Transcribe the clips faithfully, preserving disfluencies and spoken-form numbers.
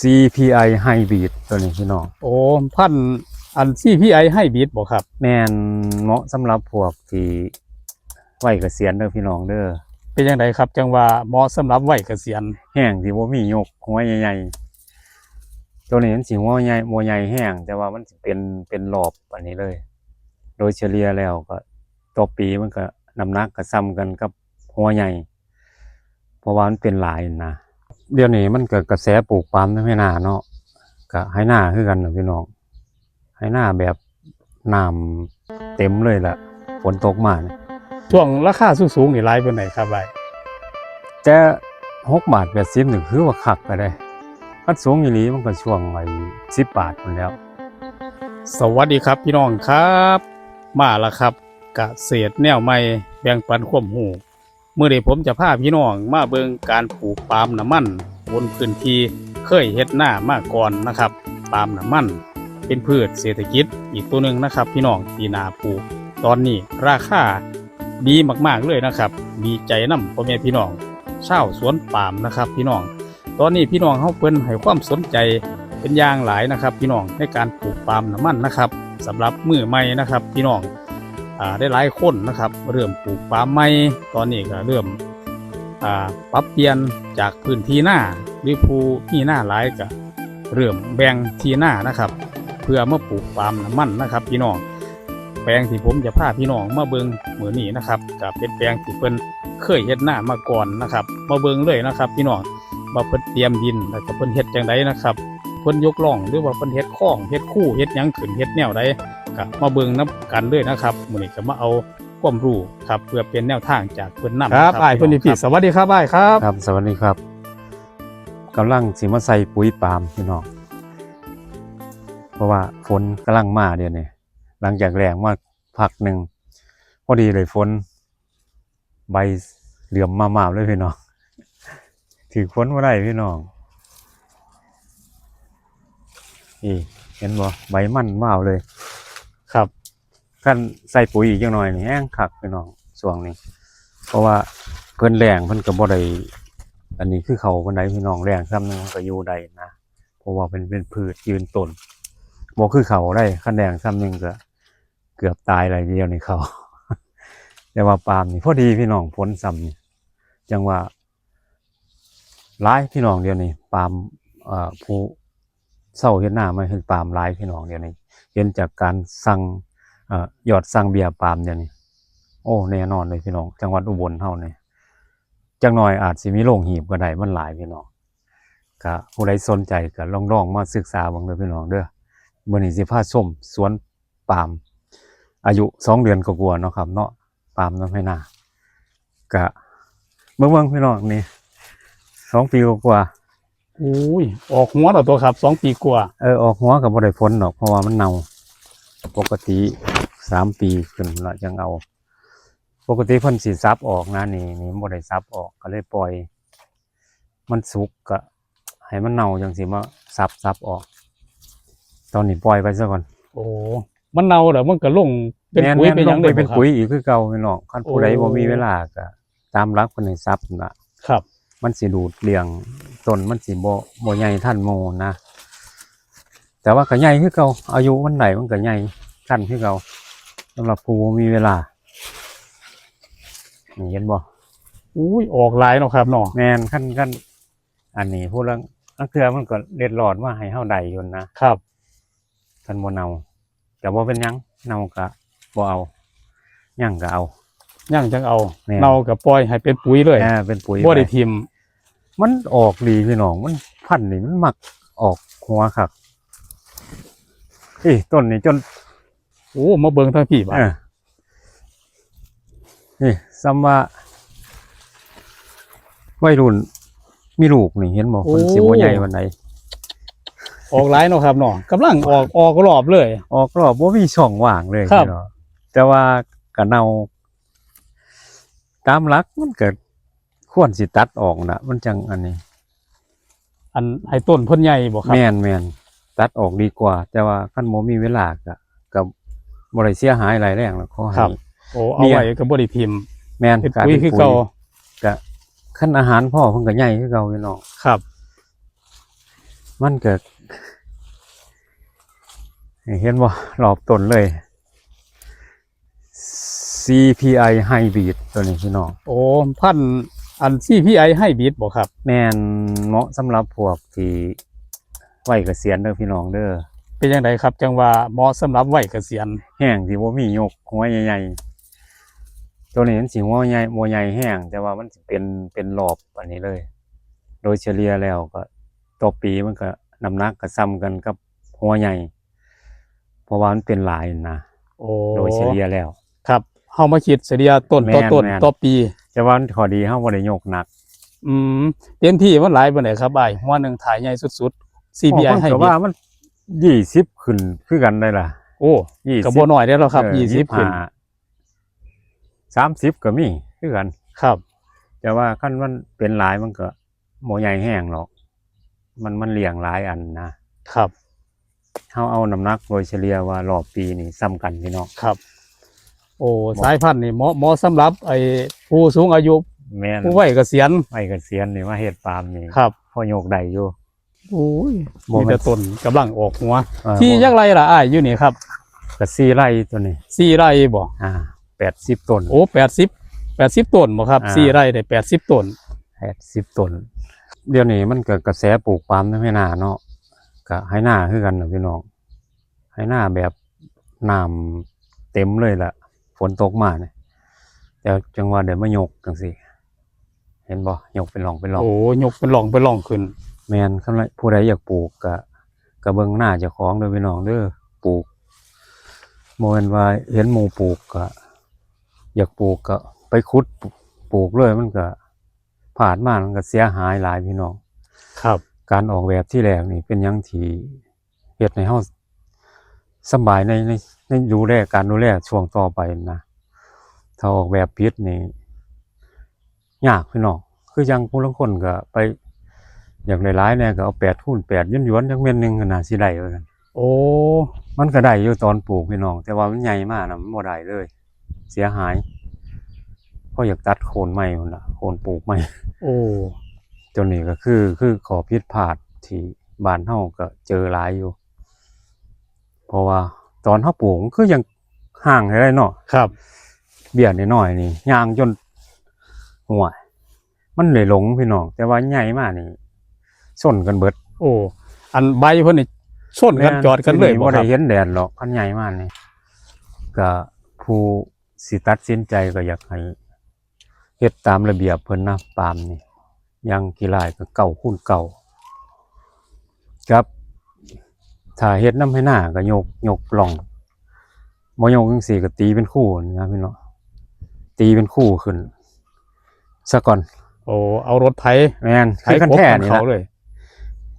ซีพีไอ Hybrid ตัวนี้พี่น้อง โอ้ พันธุ์อัน ซีพีไอ Hybrid บ่ครับ แม่น เหมาะสำหรับพวกที่วัยเกษียณเด้อพี่น้องเด้อ เป็นจั่งใดครับ จั่งว่าเหมาะสำหรับวัยเกษียณ แฮงที่บ่มี ยกหัวใหญ่ๆ ตัวนี้มันสิหัวใหญ่ บ่ใหญ่แฮง แต่ว่ามันสิเป็น เป็นรอบอันนี้เลย โดยเฉลี่ยแล้วก็ต่อปีมันก็น้ำหนักก็ส่ำกันกับหัวใหญ่ เพราะว่ามันเป็นหลายนะ เดี๋ยวนี้มันก็กระแสปลูกปาล์มในไฮ่นาเนาะ ก็ไฮ่นาคือกันนะพี่น้อง ไฮ่นาแบบน้ำเต็มเลยล่ะ ฝนตกมาเนี่ย ช่วงราคาสูงๆนี่หลายปานใดครับอ้าย แต่หกบาทแปดสิบนี่คือว่าคักไปเลย คันสูงอีหลีมันก็ช่วงไอ้สิบบาทพู้นแหล้ว สวัสดีครับพี่น้องครับ มาแล้วครับ เกษตรแนวใหม่ แบ่งปันความรู้ มื้อนี้ผมจะพาพี่น้องมาเบิ่งการปลูกปาล์มน้ำมันบนพื้นที่เคยเฮ็ดนามาก่อนนะครับ ปาล์มน้ำมันเป็นพืชเศรษฐกิจอีกตัวหนึ่งนะครับ พี่น้องที่น่าปลูก ตอนนี้ราคาดีมากๆเลยนะครับ ดีใจนำพ่อแม่พี่น้องชาวสวนปาล์มนะครับ พี่น้อง ตอนนี้พี่น้องเฮาเพิ่นให้ความสนใจเป็นอย่างหลายนะครับ พี่น้องในการปลูกปาล์มน้ำมันนะครับ สำหรับมือใหม่นะครับ พี่น้อง อ่า ได้หลายคนนะครับ เริ่มปลูกปาล์มใหม่ ตอนนี้ก็เริ่ม อ่า ปรับเปลี่ยนจากพื้นที่นา หรือผู้มีนาหลายก็เริ่มแบ่งที่นานะครับ เพื่อมาปลูกปาล์มน้ำมันนะครับ พี่น้อง แปลงที่ผมจะพาพี่น้องมาเบิ่งมื้อนี้นะครับ ก็เป็นแปลงที่เพิ่นเคยเฮ็ดนามาก่อนนะครับ มาเบิ่งเลยนะครับ พี่น้อง ว่าเพิ่นเตรียมดิน แล้วก็เพิ่นเฮ็ดจั่งใดนะครับ เพิ่นยกร่อง หรือว่าเพิ่นเฮ็ดคลอง เฮ็ดคู เฮ็ดหยังขึ้น เฮ็ดแนวใด ก็มาเบิ่งนำกันเลยนะครับ มื้อนี้ก็มาเอาความรู้ครับ เพื่อเป็นแนวทางจากเพิ่นนำ ครับ นะครับ อ้าย พี่น้อง เพิ่นนี่พี่ ครับ สวัสดีครับอ้ายครับ ครับ สวัสดีครับ กำลังสิมาใส่ปุ๋ยปาล์มพี่น้อง เพราะว่าฝนกำลังมาเดี๋ยวนี้ หลังจากแล้งมาพักหนึ่ง พอดีเลยฝน ใบเหลืองมาๆเลยพี่น้อง ถือฝนบ่ได้พี่น้อง นี่ เห็นบ่ ใบมันวาวเลย ครับ คันใส่ปุ๋ยอีกจักหน่อยนี่แฮงคักพี่น้อง ช่วงนี้ เพราะว่าเพิ่นแล้งเพิ่นก็บ่ได้ อันนี้คือเขาปานใดพี่น้อง แล้งส่ำหนึ่งมันก็อยู่ได้นะ เพราะว่าเพิ่นเป็นพืชยืนต้น บ่คือเขาได้ คันแล้งส่ำหนึ่งก็เกือบตายแล้วเดี๋ยวนี้เขา แต่ว่าปาล์มนี่พอดีพี่น้อง ฝนส่ำนี่ จั่งว่า หลายพี่น้องเดี๋ยวนี้ ปาล์ม เอ่อ ผู้เซาเฮ็ดนามาเฮ็ดปาล์มหลายพี่น้องเดี๋ยวนี้ เห็นจากการสั่ง เอ่อ ยอดสั่งเบี้ยปาล์มเดี๋ยวนี้ โอ้ แน่นอนเลยพี่น้อง จังหวัดอุบลเฮานี่ จักหน่อยอาจสิมีโรงหีบก็ได้ มันหลายพี่น้อง ก็ผู้ใดสนใจก็ลองๆมาศึกษาเบิ่งเด้อพี่น้องเด้อ มื้อนี้สิพาชมสวนปาล์ม อายุสองเดือนกว่าๆเนาะครับเนาะ ปาล์มนำไฮ่นา ก็เบิ่งๆพี่น้องนี่ สองปีกว่าๆ อุ้ย ออกหัวแล้วตัวครับ สองปีกว่า เออ ออกหัวก็บ่ได้ผลดอก เพราะว่ามันเน่า ปกติสามปีขึ้นละจั่งเอา ปกติเพิ่นสิสับออกนะ นี่ นี่บ่ได้สับออก ก็เลยปล่อย มันสุกก็ให้มันเน่าจั่งสิมาสับ สับออก ตอนนี้ปล่อยไปซะก่อน โอ้ มันเน่าแล้วมันก็ลงเป็น แม่น ปุ๋ย แม่น เป็นหยัง ลงไป ได้บ่ เป็น ครับ ปุ๋ยอีกคือเก่าพี่น้อง คันผู้ใด โอ้ บ่มีเวลาก็ ตามหลักเพิ่นให้สับนั่นล่ะ ครับ มันสิดูดเลี้ยง ต้นมันสิบ่ บ่ใหญ่ทันหมู่นะ แต่ว่าก็ใหญ่คือเก่า อายุมันได้มันก็ใหญ่ทันคือเก่า สำหรับผู้บ่มีเวลา นี่เห็นบ่ อุ้ย ออกหลายเนาะครับเนาะ แม่น คัน คัน อันนี้ผู้ลาง ลางเทื่อมันก็เล็ดลอดมาให้เฮาได้อยู่นะ ครับ คันบ่เน่า ก็บ่เป็นหยัง เน่าก็บ่เอา ยังก็เอา ยังจั่งเอา แม่น เน่าก็ปล่อยให้เป็นปุ๋ยเลย อ่า เป็นปุ๋ย บ่ได้ ไป ถิ่ม มันออกดีพี่น้อง มันพันธุ์นี่มันมักออกหัวคัก เอ้ย ต้นนี้จน โอ้ มาเบิ่งทางพี่บาด เออ นี่ ส่ำว่า วัยรุ่น มีลูกนี่ เห็นบ่ โอ้ เพิ่นสิบ่ใหญ่ปานใด ออกหลายเนาะครับเนาะ กำลังออก ออกรอบเลย ออกรอบ บ่มีช่องว่างเลย ครับ พี่น้อง แต่ว่าก็เน่า ตามหลักมันก็ควรสิตัดออกนะ มันจั่งอันนี้ อันให้ต้นเพิ่นใหญ่บ่ครับ แม่น แม่น ตัดออกดีกว่า แต่ว่าคันบ่มีเวลาก็ ก็บ่ได้เสียหายร้ายแรงหรอก ขอให้ ครับ โอ้ เอาไว้ก็บ่ได้ถิ่ม แม่น เป็นปุ๋ย ก็เป็นปุ๋ยคือเก่า ก็คันอาหารพอเพิ่นก็ใหญ่คือเก่าพี่น้อง ครับ มันก็ เห็นบ่ รอบต้นเลย ซี พี ไอ Hybrid ตัวนี้พี่น้อง โอ้ พันธุ์อัน ซี พี ไอ Hybrid บ่ครับ แม่น เหมาะสำหรับพวกที่วัยเกษียณเด้อพี่น้องเด้อ เป็นจั่งใดครับ จั่งว่าเหมาะสำหรับวัยเกษียณ แฮงที่บ่มี ยกหัวใหญ่ๆ ตัวนี้มันสิหัวใหญ่ บ่ใหญ่แฮง แต่ว่ามันสิเป็น เป็นรอบอันนี้เลย โดยเฉลี่ยแล้วก็ต่อปีมันก็น้ำหนักก็ส่ำกันกับหัวใหญ่ เพราะว่ามันเป็นหลายนะ โอ้ โดยเฉลี่ยแล้ว ครับ เฮามาคิดเฉลี่ยต้นต่อต้น แม่นๆ ต่อปี แต่ว่ามันข้อดีเฮาบ่ได้ยกหนัก อืม เต็มที่มันหลายปานใดครับอ้าย หัวหนึ่งถ้าใหญ่สุดๆ ซี พี ไอ โอ้ มันก็ Hybrid ว่ามันยี่สิบขึ้นคือกันได้ล่ะ โอ้ ยี่สิบ ก็บ่น้อยเด้อเนาะครับ เออ ยี่สิบขึ้น ยี่สิบห้า สามสิบก็มีคือกัน ครับ แต่ว่าคันมันเป็นหลายมันก็บ่ใหญ่แฮงหรอก มัน มันเลี้ยงหลายอันนะ ครับ เฮาเอาน้ำหนักโดยเฉลี่ยว่ารอบปีนี่ส่ำกันพี่น้อง ครับ โอ้ บ่ สายพันธุ์นี่เหมาะ เหมาะสำหรับไอ้ผู้สูงอายุ แม่น ผู้วัยเกษียณ วัยเกษียณนี่มาเฮ็ดปาล์มนี่ ครับ พอยกได้อยู่ โอ้ย บ่แม่น มีแต่ต้นกำลังออกหัว เออ ที่ บ่ จักไร่ล่ะอ้ายอยู่นี่ครับ ก็สี่ไร่ตัวนี้ สี่ไร่บ่ อ่า แปดสิบต้น โอ้ แปดสิบ แปดสิบต้นบ่ครับ อ่า สี่ไร่ได้แปดสิบต้น แปดสิบต้น เดี๋ยวนี้มันก็กระแสปลูกปาล์มนำไฮ่นาเนาะ ก็ไฮ่นาคือกันน่ะพี่น้อง ไฮ่นาแบบน้ำเต็มเลยล่ะ ฝนตกมาเนี่ย แต่จั่งว่าได้มายกจั่งซี้ เห็นบ่ ยกเป็นร่องเป็นร่อง โอ้ ยกเป็นร่องเป็นร่องขึ้น แม่น คันว่าผู้ใดอยากปลูกก็ ก็เบิ่งนาเจ้าของเด้อพี่น้องเด้อ ปลูก บ่แม่นว่าเห็นหมู่ปลูกก็ อยากปลูกก็ไปขุดปลูกเลย มันก็พลาดมามันก็เสียหายหลายพี่น้อง ครับ การออกแบบที่แรกนี่เป็นหยังที่เฮ็ดให้เฮาสำบายใน ใน ในดูแล การดูแลช่วงต่อไปนะ ถ้าออกแบบผิดนี่ ยากพี่น้อง คือจั่งผู้ลางคนก็ไป อยากได้หลายแหน่ก็เอาแปดคูณแปดหยวนๆ จักเม็ดหนึ่งก็น่าสิได้ว่าซั่น โอ้ มันก็ได้อยู่ตอนปลูกพี่น้อง แต่ว่ามันใหญ่มานะมันบ่ได้เลย เสียหาย พออยากตัดโค่นใหม่พุ้นล่ะ โค่นปลูกใหม่ โอ้ ตัวนี้ก็คือ คือข้อผิดพลาดที่บ้านเฮาก็เจอหลายอยู่ เพราะว่าตอนเฮาปลูกมันคือยังห่างให้ได้เนาะ ครับ เบี้ยน้อยๆนี่ ย่างจน ห่วย มันเลยหลงพี่น้อง แต่ว่าใหญ่มานี่ ชนกันเบิด โอ้ อันใบเพิ่นนี่ชนกัน แม่น จอดกันเลย ที่นี่ บ่ บ่ ครับ ได้เห็นแดดหรอก คันใหญ่มานี่ ก็ผู้สิตัดสินใจก็อยากให้ เฮ็ดตามระเบียบเพิ่นนะ ปาล์มนี่ อย่างขี้ร้ายก็เก้าคูณเก้า ครับ ถ้าเฮ็ดนำไฮ่นาก็ยก ยกปล้อง บ่ยกจั่งซี้ก็ตีเป็นคูนี่นะพี่น้อง ตีเป็นคูขึ้นซะก่อน โอ้ เอารถไถ แม่น ไถ คือคันแท้ กบของ นี่ เขา ล่ะ เลย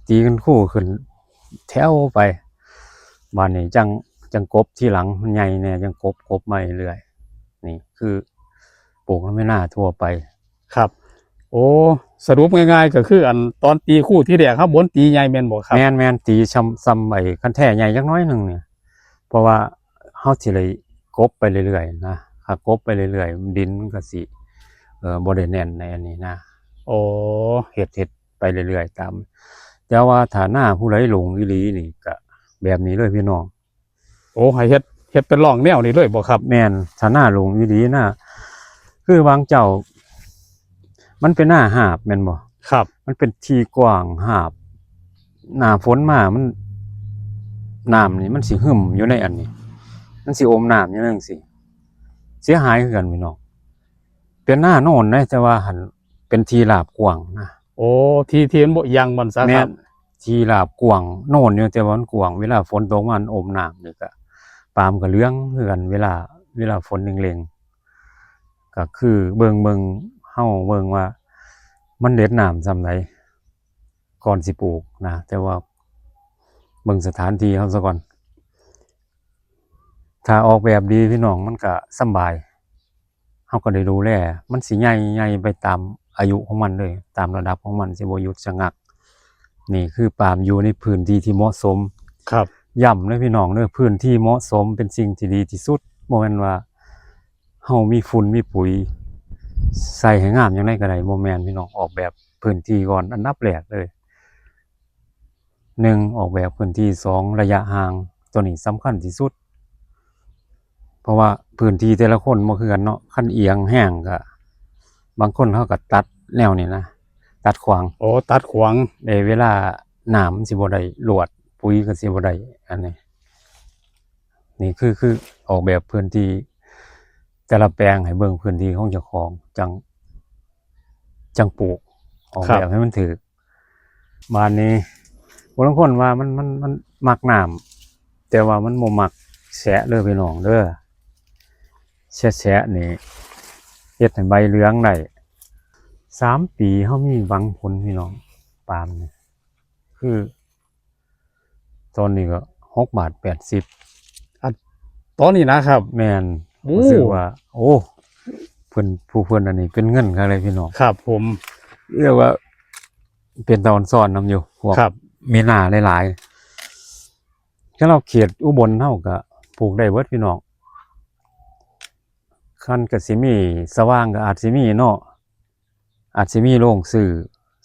ตีเป็นคูขึ้นแถวไป บาดนี้จั่ง จั่งกบทีหลัง มันใหญ่แหน่จั่งกบ กบมาเรื่อย นี่คือปลูกนำไฮ่นาทั่วไป ครับ โอ้ สรุปง่ายๆก็คืออันตอนตีคูทีแรกเฮาบ่ตีใหญ่แม่นบ่ครับ แม่นๆ ตีส่ำ ส่ำไอ้คันแท้ใหญ่จักหน่อยหนึ่งเนี่ย เพราะว่าเฮาสิได้กบไปเรื่อยๆนะ ถ้ากบไปเรื่อยๆ ดินมันก็สิ เอ่อ บ่ได้แน่นในอันนี้นะ โอ้ เฮ็ด เฮ็ดไปเรื่อยๆ ตาม แต่ว่าถ้านาผู้ใดหลงอีหลีนี่ก็แบบนี้เลยพี่น้อง โอ้ ให้เฮ็ด เฮ็ดเป็นร่องแนวนี้เลยบ่ครับ แม่น ถ้านาหลงอีหลีนะ คือบางเจ้า มันเป็นนาหาบแม่นบ่ ครับ มันเป็นที่กว้างหาบ หน้าฝนมามัน น้ำนี่มันสิหึ่มอยู่ในอันนี้ มันสิอมน้ำอยู่จั่งซี้ เสียหายคือกันพี่น้อง เป็นนาโนนเด้ แต่ว่าหั่นเป็นที่ราบกว้างนะ โอ้ ที่ ที่มันบ่เอียงบ่อนซะ แม่น ครับ ที่ราบกว้าง โนนอยู่ แต่ว่ามันกว้าง เวลาฝนตกมามันอมน้ำนี่ก็ ปาล์มก็เหลืองคือกัน เวลา เวลาฝนเร่งๆ ก็คือเบิ่ง เบิ่ง เฮาเบิ่งว่ามันเด็ดน้ำส่ำใดก่อนสิปลูกนะ แต่ว่าเบิ่งสถานที่เฮาซะก่อน ถ้าออกแบบดีพี่น้อง มันก็สำบาย เฮาก็ได้ดูแล มันสิใหญ่ ใหญ่ไปตามอายุของมันเลย ตามระดับของมัน สิบ่หยุดชะงัก นี่คือปาล์มอยู่ในพื้นที่ที่เหมาะสม ครับ ย้ำเลยพี่น้องเด้อ พื้นที่เหมาะสมเป็นสิ่งที่ดีที่สุด บ่แม่นว่าเฮามีฝุ่นมีปุ๋ย ใส่ให้งามจั่งใดก็ได้ บ่แม่นพี่น้อง ออกแบบพื้นที่ก่อน อันดับแรกเลย หนึ่ง ออกแบบพื้นที่ สอง ระยะห่าง ตัวนี้สำคัญที่สุด เพราะว่าพื้นที่แต่ละคนบ่คือกันเนาะ คันเอียงแฮงก็ บางคนเขาก็ตัดแนวนี้นะ ตัดขวาง โอ้ตัดขวาง ในเวลาน้ำมันสิบ่ได้รวด ปุ๋ยก็สิบ่ได้ อันนี้ นี่คือคือออกแบบพื้นที่ แต่ละแปลงให้เบิ่งพื้นที่ของเจ้าของ จั่งจั่งปลูก ออกแบบให้มันถืก บาดนี้ผู้ลางคนว่ามันมันมันมักน้ำ แต่ว่ามันบ่มักแฉะเด้อพี่น้องเด้อ แฉะๆนี่เฮ็ดให้ใบเหลืองได้ สามปีเฮามีหวังผลพี่น้อง ปาล์มนี่ คือ ตอนนี้ก็ หกบาทแปดสิบ ตอนนี้นะครับ แม่น โอ้ รู้สึกว่า โอ้ เพิ่น ผู้เพิ่นอันนี้เป็นเงินคักเลยพี่น้อง ครับผม เรียกว่า เป็นตาออนซอนนำอยู่ พวก ครับ มีนาหลายๆ ถ้าเราเขตอุบลเฮาก็ปลูกได้เบิดพี่น้อง คันก็สิมี สว่างก็อาจสิมีเนาะ อาจสิมีโรงซื้อ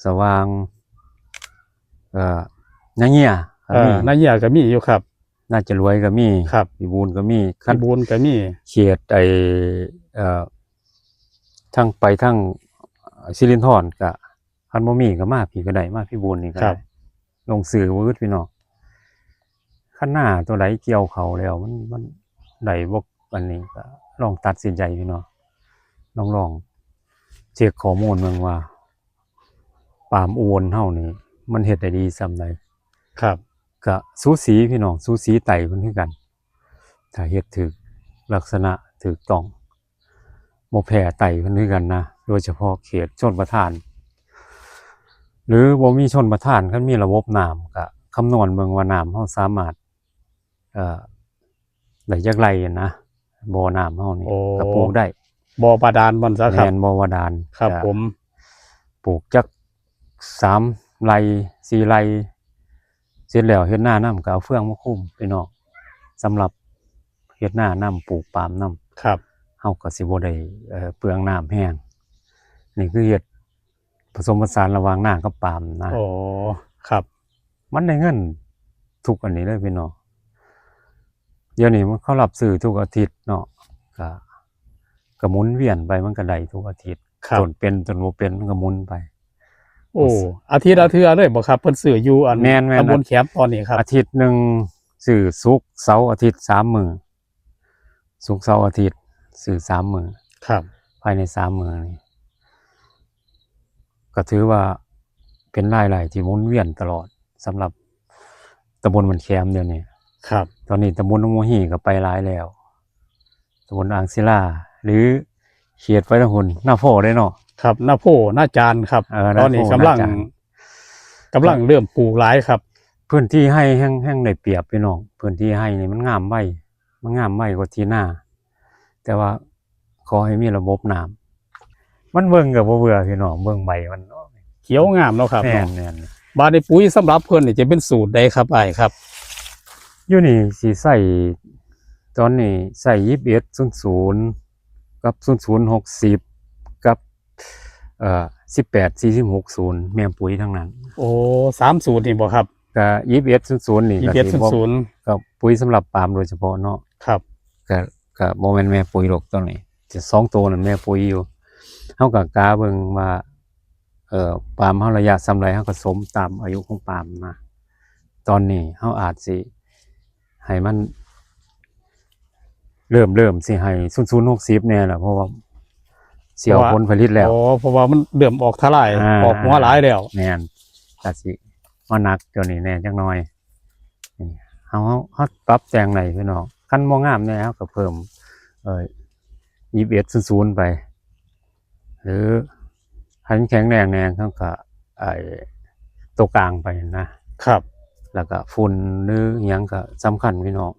สว่าง เอ่อ นาเยียก็ เอ่ มี อนาเยียก็มีอยู่ครับ นาจรวยก็มี ครับ พิบูลก็มี คัน พิบูลก็มี เขตไอ้ เอ่อ ทางไปทาง เอ่อ สิรินธรก็ คันบ่มีก็มาพี้ก็ได้ มาพิบูลนี่ก็ ครั ได้ บ โรงซื้อบ่อึดพี่น้อง คันนาตัวใดเกี่ยวเข้าแล้ว มัน มันได้บ่ อันนี้ก็ลองตัดสินใจพี่น้อง ลองลองเช็คข้อมูลเบิ่งว่า ปาล์มอุบลเฮานี่ มันเฮ็ดได้ดีส่ำใด ครับ ก็สูสีพี่น้อง สูสีไต้เพิ่นคือกัน ถ้าเฮ็ดถืกลักษณะถูกต้อง บ่แพ้ไต้เพิ่นคือกันนะ โดยเฉพาะเขตชลประทาน หรือบ่มีชลประทาน คันมีระบบน้ำก็คำนวณเบิ่งว่าน้ำเฮาสามารถ เอ่อ ได้จักไร่นะ บ่อน้ำเฮานี่ โอ้ ก็ปลูกได้ บ่อบาดาลบ่อนซะครับ แม่น บ่อบาดาล ครับ ก็ ผม ปลูกจักสามไร่ สี่ไร่ เสร็จแล้วเฮ็ดนานำก็เอาเฟืองมาคลุมพี่น้อง สำหรับเฮ็ดนานำ ปลูกปาล์มนำ ครับ เฮาก็สิบ่ได้ เอ่อ เปลืองน้ำแฮง นี่คือเฮ็ดผสมผสานระหว่างนากับปาล์มนะ อ๋อครับ มันได้เงินทุกอันนี้เลยพี่น้อง เดี๋ยวนี้มันเขารับซื้อทุกอาทิตย์เนาะ ก็ ก็หมุนเวียนไป มันก็ได้ทุกอาทิตย์ ครับ จนเป็นจนบ่เป็นมันก็หมุนไป โอ้อาทิตย์ละเทื่อเลยบ่ครับ เพิ่นซื้ออยู่อัน แม่นๆ ตำบลแขมตอนนี้ครับ อาทิตย์หนึ่งซื้อศุกร์เสาร์อาทิตย์สามมื้อ ศุกร์เสาร์อาทิตย์ซื้อสามมื้อ ครับ ภายในสามมื้อนี่ ก็ถือว่าเป็นรายได้ที่หมุนเวียนตลอดสำหรับตำบลบ้านแขมเดี๋ยวนี้ ครับ ตอนนี้ตำบลหนองบัวฮี่ก็ไปหลายแล้ว ตำบลอ่างศิลา หรือเขตไปทางพุ้น นาโพได้เนาะ ครับ นาโพ นาจารย์ครับ เออ ตอนนี้ นาโพ กำลัง นาจารย์ กำลังเริ่มปลูกหลายครับ พื้นที่ไฮ่แฮ่ง แฮ่งได้เปรียบพี่น้อง พื้นที่ไฮ่นี่มันงามไว มันงามไวกว่าที่นา แต่ว่าขอให้มีระบบน้ำ มันเบิ่งก็บ่เบื่อพี่น้อง เบิ่งใบมัน เขียวงามเนาะครับ แม่น เนาะ แม่น บาดนี้ปุ๋ยสำหรับเพิ่นนี่จะเป็นสูตรใดครับอ้ายครับ อยู่นี่สิใส่ ตอนนี้ใส่ยี่สิบเอ็ดศูนย์ศูนย์ กับศูนย์ศูนย์หกสิบ กับ เอ่อ สิบแปดสี่สิบหกศูนย์ แม่นปุ๋ยทั้งนั้น โอ้สามสูตรนี่บ่ครับ ก็ยี่สิบเอ็ดศูนย์ศูนย์นี่ ยี่ ก็ สิบเอ็ด สิ ศูนย์ศูนย์ ก็ปุ๋ยสำหรับปาล์มโดยเฉพาะเนาะ ครับ ก็ ก็บ่แม่นแม่ปุ๋ยดอกตัวนี้ แต่สองตัวนั้นแม่ปุ๋ยอยู่ เฮาก็กะเบิ่งว่า เอ่อ ปาล์มเฮาระยะส่ำใด เฮาก็สมตามอายุของปาล์มนะ ตอนนี้เฮาอาจสิให้มัน เริ่ม เริ่มสิให้ศูนย์ศูนย์หกสิบแน่ล่ะ เพราะว่าสิเอาผลผลิตแล้ว อ๋อ เพราะว่ามันเริ่มออกทลาย อ่า ออกหัวหลายแล้ว แม่น ก็สิมาหนักตัวนี้แน่จักหน่อย นี่ เฮา เฮา เฮาปรับแต่งได้พี่น้อง คันบ่งามแน่ เฮาก็เพิ่ม เอ่อ ยี่สิบเอ็ดศูนย์ศูนย์ไป หรือคันแข็งแรงแน่ เฮาก็ ไอ้ ตัวกลางไปนะ ครับ แล้วก็ฝุ่นหรือหยังก็สำคัญพี่น้อง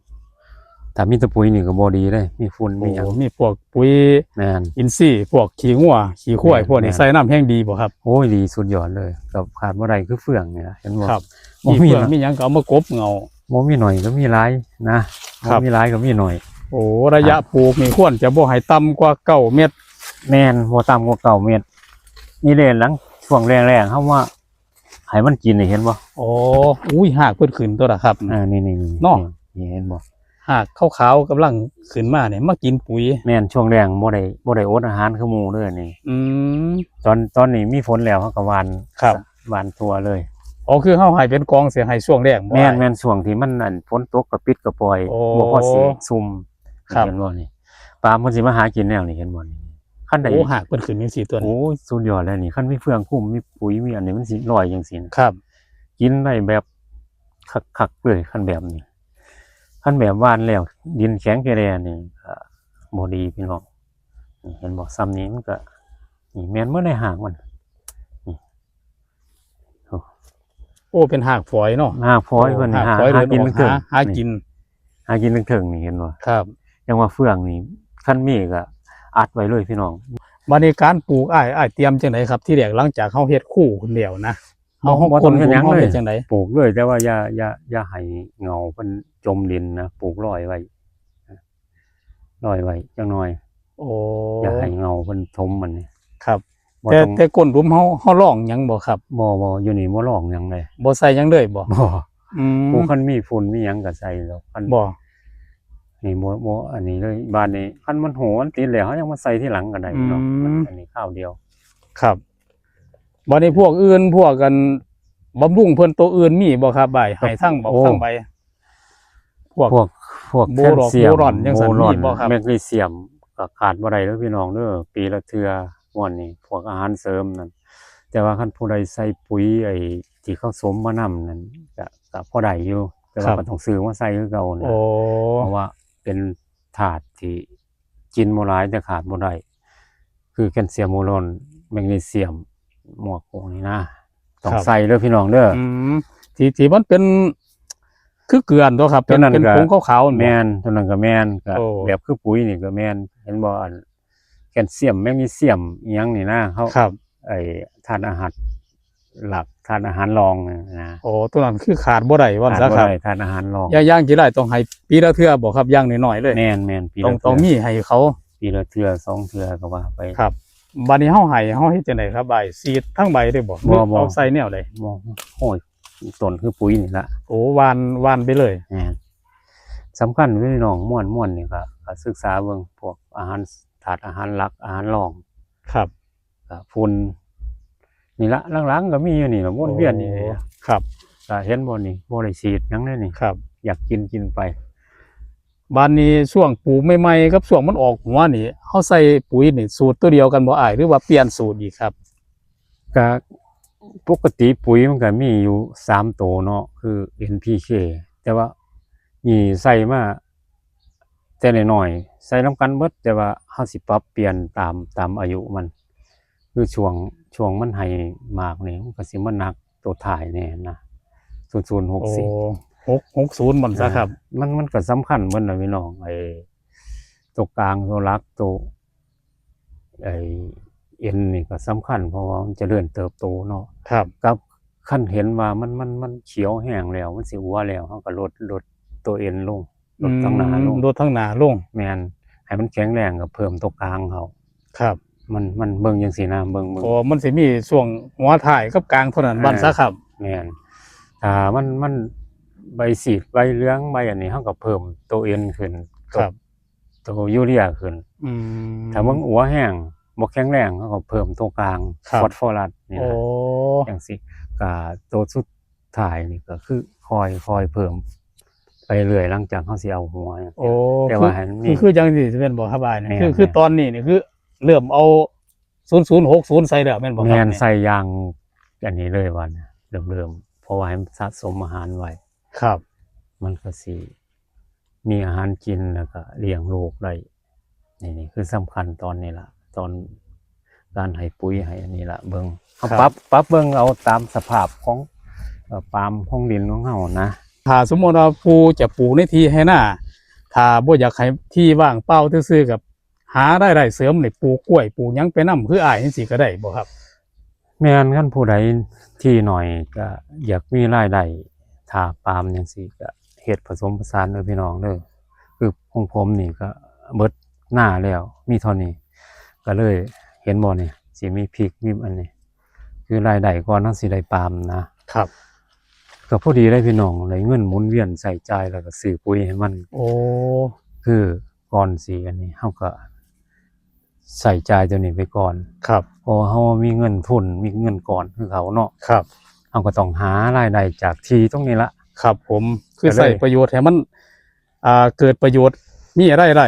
ถ้ามีแต่ปุ๋ยนี่ก็บ่ดีเลย มีฝุ่น โอ้ มีหยัง มีพวกปุ๋ย แม่น อินทรีย์ พวกขี้งัวขี้ควาย แม่น พวกนี้ แม่น ใส่น้ำแห้งดีบ่ครับ โอ้ย ดีสุดยอดเลย ก็ขาดบ่ได้คือเฟืองนี่ล่ะ เห็นบ่ ครับ บ่ มี มี เฟือง หน่อย มีหยังก็เอามากบเงา บ่มีหน่อยก็มีหลายนะ ครับ บ่มีหลายก็มีหน่อย โอ้ ระยะปลูกนี่ควรจะบ่ให้ต่ำกว่าเก้าเมตร แม่น บ่ต่ำกว่าเก้าเมตร นี่เด้ หลังช่วงแล้งๆ เฮามา ให้มันกินนี่ เห็นบ่? โอ้ อุ้ย ฮากเพิ่นขึ้นตัวละครับ อ่า นี่ๆๆ เนาะ นี่เห็นบ่? ฮากขาวๆกำลังขึ้นมาเนี่ย มากินปุ๋ย แม่น ช่วงแล้งบ่ได้ บ่ได้อดอาหารคือหมู่เด้อนี่ อืม ตอน ตอนนี้มีฝนแล้ว เฮาก็หว่าน ครับ หว่านทั่วเลย อ๋อ คือเฮาให้เป็นกองเสียให้ช่วงแล้งบ่ แม่น อ้าย แม่น ช่วงที่มัน อัน ฝนตกกระปิดกระปอย โอ้ บ่พอสิซุ่ม ครับ เห็นบ่นี่ ปาล์มเพิ่นสิมาหากินแนวนี้ เห็นบ่นี่ คันได้ โอ้ ฮากเพิ่นขึ้นจังซี่ตัวนี้ โอ้ย สุดยอดแล้วนี่ คันมีเฟืองคลุม มีปุ๋ย มีอันนี้ มันสิลอยจังซี่นะ ครับ กินได้แบบคักๆเลย คันแบบนี้ คันแบบหว่านแล้ว ดินแข็งแกแด่นี่ ก็บ่ดีพี่น้อง นี่เห็นบ่ ซ่ำนี้มันก็ นี่แม่นเบิดในฮากมัน นี่ โอ้ โอ้ เป็นฮากฝอยเนาะ ฮากฝอย โอ้ เพิ่นนี่ ฮาก หา ฝอย หากิน เดินออก เทิงๆ หา หากิน หากินเทิงๆ นี่ เห็นบ่ ครับ จั่งว่าเฟืองนี่ คันมีก็อัดไว้เลยพี่น้อง บัดนี้การปลูก อ้าย อ้ายเตรียมจั่งใดครับ ทีแรกหลังจากเฮาเฮ็ดคูขึ้นแล้วนะ เฮา เฮา บ่ต้องเฮ็ดหยังเลย เฮาเฮ็ดจั่งใด ปลูกเลย แต่ว่าอย่า อย่า อย่าให้เงาเพิ่นจมดินนะ ปลูกลอยไว้ ลอยไว้จักหน่อย โอ้ อย่าให้เงาเพิ่นถมมันนี่ ครับ บ่ แต่ ต้อง แต่ก้นหลุมเฮา เฮาลองหยังบ่ครับ บ่ บ่ อยู่นี่บ่ลองหยังเลย บ่ใส่หยังเลยบ่ บ่ อืม ผู้คันมีฝุ่นมีหยังก็ใส่แล้ว คัน บ่ นี่บ่ บ่ อันนี้เลย บาดนี้คันมันโหมันติดแล้ว เฮายังมาใส่ทีหลังก็ได้เนาะ อืม มันอันนี้คราวเดียว ครับ บัดนี้พวกอื่น พวกกันบำรุงเพิ่นตัวอื่นมีบ่ครับ อ้าย ให้ทั้งบอก โอ้ ทั้งใบ พวก พวก พวก โบรอน แคลเซียม โบรอนจั่งซั้น โบรอน มีบ่ครับ แมกนีเซียม ก็ขาดบ่ได้เด้อพี่น้องเด้อ ปีละเทื่อ ม่วนนี่ พวกอาหารเสริมนั่น แต่ว่าคันผู้ใดใส่ปุ๋ยไอ้ที่เขาสมมานำนั่น ก็ ก็พอได้อยู่ แต่ว่า ครับ ก็ต้องซื้อมาใส่คือเก่านะ โอ้ เพราะว่าเป็นธาตุที่กินบ่หลายแต่ขาดบ่ได้ คือแคลเซียม โบรอน แมกนีเซียม หมวกพวกนี้นะ ต้อง ครับ ใส่เด้อพี่น้องเด้อ อืม ที่ ที่มันเป็น คือเกลือตัวครับ ตัวนั้น เป็น เป็น ก็ ผงขาวๆนั่นบ่ แม่น ตัวนั้นก็แม่น ก็ โอ้ แบบคือปุ๋ยนี่ก็แม่น เห็นบ่ อัน แคลเซียม แมกนีเซียม อิหยังนี่นะ เขา ครับ ไอ้ธาตุอาหารหลัก ธาตุอาหารรองนี่นะ โอ้ ตัวนั้นคือขาดบ่ได้ว่าซั่น ขาดบ่ ครับ ได้ ธาตุอาหารรอง อย่าง อย่างที่ไรต้องให้ปีละเทื่อบ่ครับ อย่างน้อยๆเลย แม่นๆ ปีละเทื่อ ต้อง ต้องมีให้เขา ปีละเทื่อสองเทื่อก็ว่าไป ครับ บัดนี้เฮาให้ เฮาเฮ็ดจั่งใดครับ อ้าย ฉีดทั้งใบเลยบ่ บ่ บ่ เอาใส่แนวใด บ่ โอ้ย ต้นคือปุ๋ยนี่ละ โอ้ หว่าน หว่านไปเลย แม่น สำคัญพี่น้อง ม่วน ม่วนนี่ก็ ก็ศึกษาเบิ่งพวกอาหาร ธาตุอาหารหลัก อาหารรอง ครับ ก็ฝุ่นนี่ละ หลังๆก็มีอยู่นี่ละ วนเวียนนี่ โอ้ ครับ ก็เห็นบ่นี่ บ่ได้ฉีดหยังเลยนี่ ครับ อยากกินกินไป บัดนี้ช่วงปลูกใหม่ๆกับช่วงมันออกหัวนี่ เฮาใส่ปุ๋ยนี่สูตรตัวเดียวกันบ่อ้าย หรือว่าเปลี่ยนสูตรอีกครับ ก็ปกติปุ๋ยมันก็มีอยู่สามตัวเนาะ คือ เอ็น พี เค แต่ว่านี่ใส่มาแต่น้อยๆ ใส่นำกันเบิด แต่ว่าเฮาสิปรับเปลี่ยนตาม ตามอายุมัน คือช่วง ช่วงมันให้หมากนี่ มันก็สิมาหนักตัวท้ายแน่นะ ศูนย์ศูนย์หกสิบ โอ้ หก หกศูนย์มันซะครับ อ่า มัน มันก็สำคัญเบิดนะพี่น้อง ไอ้ ตัวกลาง ตัวหลัก ตัว ไอ้ เอ็นนี่ก็สำคัญ เพราะว่ามันเจริญเติบโตเนาะ ครับ กับคันเห็นว่ามัน มัน มันเขียวแห้งแล้ว มันสิหัวแล้ว เฮาก็ลด ลดตัวเอ็นลง ลดทางหน้าลง อืม ลดทางหน้าลง แม่น ให้มันแข็งแรงก็เพิ่มตัวกลางเข้า ครับ มัน มันเบิ่งจั่งซี้นะ เบิ่ง เบิ่ง โอ้ มันสิมีช่วงหัวท้ายกับกลางเท่านั้น อ่า ว่าซั่นซะครับ แม่น ถ้ามัน มันใบสีด ใบเหลือง ใบอันนี้ เฮาก็เพิ่มตัวเอ็นขึ้น ตัว ครับ ตัวยูเรียขึ้น อืม ถ้ามันหัวแห้ง บ่แข็งแรง เฮาก็เพิ่มตัวกลาง ครับ ฟอสฟอรัสนี่นะ โอ้ จั่งซี้ ก็ตัวสุดท้ายนี่ก็คือค่อย ค่อยเพิ่มไปเรื่อย หลังจากเฮาสิเอาหัวจั่งซี้ โอ้ แต่ว่า คือ ให้มันมี คือ คือจั่งซี้แม่นบ่ครับอ้าย แม่น คือ คือ แม่น ตอนนี้นี่คือเริ่มเอา ศูนย์ศูนย์หกศูนย์ใส่แล้วแม่นบ่ครับ แม่น นี่ ใส่อย่างอันนี้เลยว่านะ เริ่มๆ เพราะว่าให้มันสะสมอาหารไว้ ครับ มันก็สิมีอาหารกิน แล้วก็เลี้ยงลูกได้ นี่ นี่คือสำคัญตอนนี้ล่ะ ตอนการให้ปุ๋ยให้อันนี้ล่ะ เบิ่ง ครับ ปรับ ปรับเบิ่งเอาตามสภาพของ เอ่อ ปาล์มของดินของเฮานะ ถ้าสมมุติว่าผู้จะปลูกในที่ไฮ่นา ถ้าบ่อยากให้ที่ว่างเปล่าซื่อๆ กับ หารายได้เสริมนี่ ปลูกกล้วยปลูกหยังไปนำคืออ้ายจั่งซี้ก็ได้บ่ครับ แม่น คันผู้ใดที่น้อยก็อยากมีรายได้ ถ้าปาล์มจั่งซี้ก็เฮ็ดผสมผสานเด้อพี่น้องเด้อ คือของผมนี่ก็เบิดนาแล้ว มีเท่านี้ ก็เลยเห็นบ่นี่ สิมีพริก มีอันนี้ คือรายได้ก่อนเฮาสิได้ปาล์มนะ ครับ ก็พอดีเลยพี่น้อง ได้เงินหมุนเวียนใช้จ่าย แล้วก็ซื้อปุ๋ยให้มัน โอ้ คือก่อนสิอันนี้ เฮาก็ใช้จ่ายตัวนี้ไปก่อน ครับ เพราะว่าเฮามีเงินทุน มีเงินก้อนคือเขาเนาะ ครับ เฮาก็ต้องหารายได้จากที่ตรงนี้ละ ครับผม คือ ก็เลย ใช้ประโยชน์ให้มัน อ่า เกิดประโยชน์ มีรายได้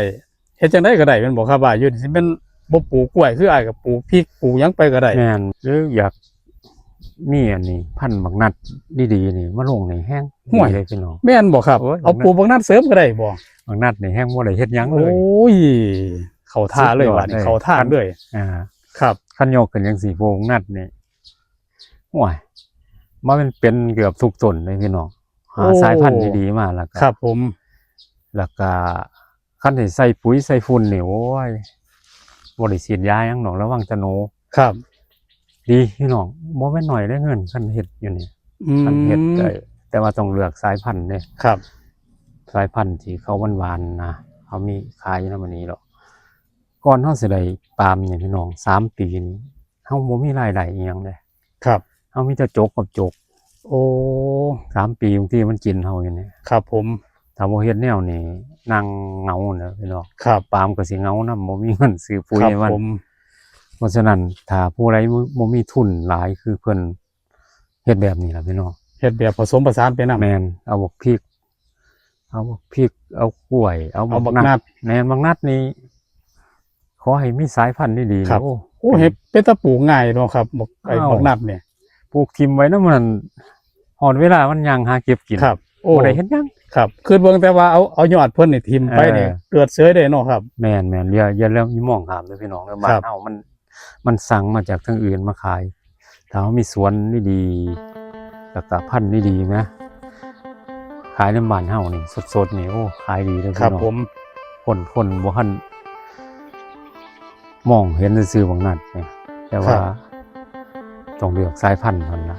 เฮ็ดจั่งใดก็ได้แม่นบ่ครับอ้าย อยู่นี่สิแม่นบ่ปลูกกล้วย คืออ้ายก็ปลูกพริก ปลูกหยังไปก็ได้ แม่น หรืออยากมีอันนี้ พันธุ์บักนัดดีๆ นี่ มาลงนี่แฮง ห่วย ดีเลยพี่น้อง แม่นบ่ครับ โอ้ย เอาปลูกบักนัดเสริมก็ได้บ่ บักนัดนี่แฮงบ่ได้เฮ็ดหยังเลย โอ้ย เข้าท่าเลย สุดยอด บาดนี้ เลย เข้าท่าเลย อ่า ครับ คันยกขึ้นจั่งซี้ ปลูกบักนัดนี่ โอ้ย มาเป็น เป็นเกือบทุกต้นเลยพี่น้อง หา โอ้ สายพันธุ์ดีๆ มาแล้วก็ ครับผม แล้วก็คันสิใส่ปุ๋ยใส่ฝุ่นนี่ โอ้ย บ่ได้ฉีดยาหยังดอก ระวังแต่หนู ครับ ดีพี่น้อง บ่แม่นน้อยเด้เงิน คันเฮ็ดอยู่นี่ อืม คันเฮ็ดได้ แต่ว่าต้องเลือกสายพันธุ์เด้ ครับ สายพันธุ์ที่เขาหวานๆ นะ เขามีขายอยู่นำอันนี้หรอก ก่อนเฮาสิได้ปาล์มนี่พี่น้อง สามปีนี่ เฮาบ่มีรายได้อิหยังเด้ ครับ เฮามีแต่จกกับจก โอ้ สามปีบางทีมันกินเฮาอยู่นี่ ครับผม ถ้าบ่เฮ็ดแนวนี้ นั่งเหงาเด้อพี่น้อง ครับ ปาล์มก็สิเหงานำ บ่มีเงินซื้อปุ๋ย ครับ ให้มัน ผม เพราะฉะนั้น ถ้าผู้ใดบ่ บ่มีทุนหลายคือเพิ่น เฮ็ดแบบนี้ล่ะพี่น้อง เฮ็ดแบบผสมผสานไปนำ แม่น เอาบักพริก เอาบักพริก เอากล้วย เอาบัก เอาบักนัด นัด แม่น บักนัดนี่ ขอให้มีสายพันธุ์ดีๆ ครับ โอ้ โอ้ เฮ็ดเป็นตาปลูกง่ายเนาะครับ บัก ไอ้ อ้าว บักนัดเนี่ย ปลูกถิ่มไว้นำมัน ฮอดเวลามันย่างหาเก็บกิน ครับ โอ้ บ่ได้เฮ็ดหยัง ครับ คือเบิ่งแต่ว่าเอา เอายอดเพิ่นนี่ถิ่มไปนี่ เออ เกิดเสยได้เนาะครับ แม่นๆ อย่า อย่า อย่ามองข้ามเด้อพี่น้องเด้อ บ้าน ครับ เฮามัน มันสั่งมาจากทางอื่นมาขาย ถ้าเฮามีสวนดีๆ แล้วก็พันธุ์ดีๆ นะ ขายในบ้านเฮานี่สดๆ นี่ โอ้ ขายดีเลย ครับ พี่น้อง ผม คน คนบ่ทันมองเห็นซื่อๆ บักนัดนี่ แต่ว่า ครับ ต้องเลือกสายพันธุ์เท่านั้นนะ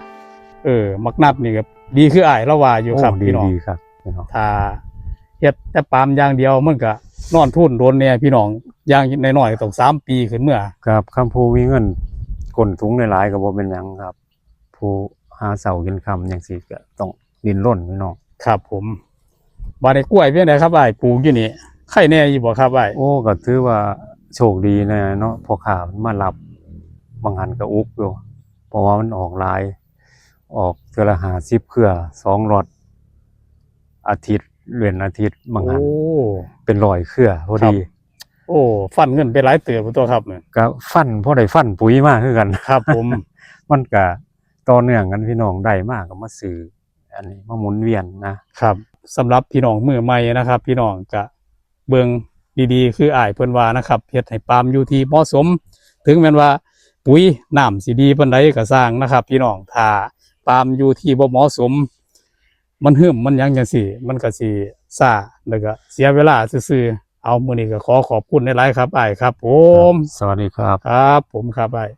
เออ บักนัดนี่ก็ดีคืออ้ายลาวว่าอยู่ครับ โอ้ พี่น้อง ดีๆ ครับ พี่น้อง ถ้าเฮ็ดแต่ปาล์มอย่างเดียวมันก็นอนทุนโดนแน่พี่น้อง อย่างน้อยๆ ก็ต้องสามปีขึ้นเมือ ครับ คันผู้มีเงินก้นถุงหลายๆ ก็บ่เป็นหยังครับ ผู้หาเช้ากินค่ำจั่งซี้ก็ต้องดิ้นรนพี่น้อง ครับผม บาดนี้กล้วยเป็นไงครับอ้าย ปลูกอยู่นี่ ไคแน่อยู่บ่ครับอ้าย โอ้ ก็ถือว่าโชคดีแน่เนาะ พ่อค้ามารับ บางหันก็อุกอยู่ เพราะว่ามันออกหลาย ออกเทื่อละห้าสิบเครือ สองล็อต อาทิตย์เว้นอาทิตย์ บางหัน โอ้ เป็นร้อยเครือพอดี ครับ โอ้ ฟันเงินไปหลายเติบตัวครับเนี่ย ก็ฟัน พอได้ฟันปุ๋ยมาคือกัน ครับผม มันก็ต่อเนื่องกันพี่น้อง ได้มาก็มาซื้อ อันนี้มาหมุนเวียนนะ ครับ สำหรับพี่น้องมือใหม่นะครับ พี่น้องก็เบิ่งดีๆ คืออ้ายเพิ่นว่านะครับ เฮ็ดให้ปาล์มอยู่ที่เหมาะสม ถึงแม้นว่าปุ๋ยน้ำสิดีปานใดก็ซ่างนะครับ พี่น้อง ถ้าปาล์มอยู่ที่บ่เหมาะสม มันหืมมันหยังจั่งซี้ มันก็สิช้า แล้วก็เสียเวลาซื่อๆ เอา มื้อนี้ก็ขอขอบคุณหลายๆ ครับอ้ายครับผม ครับ สวัสดีครับ ครับผม ครับอ้าย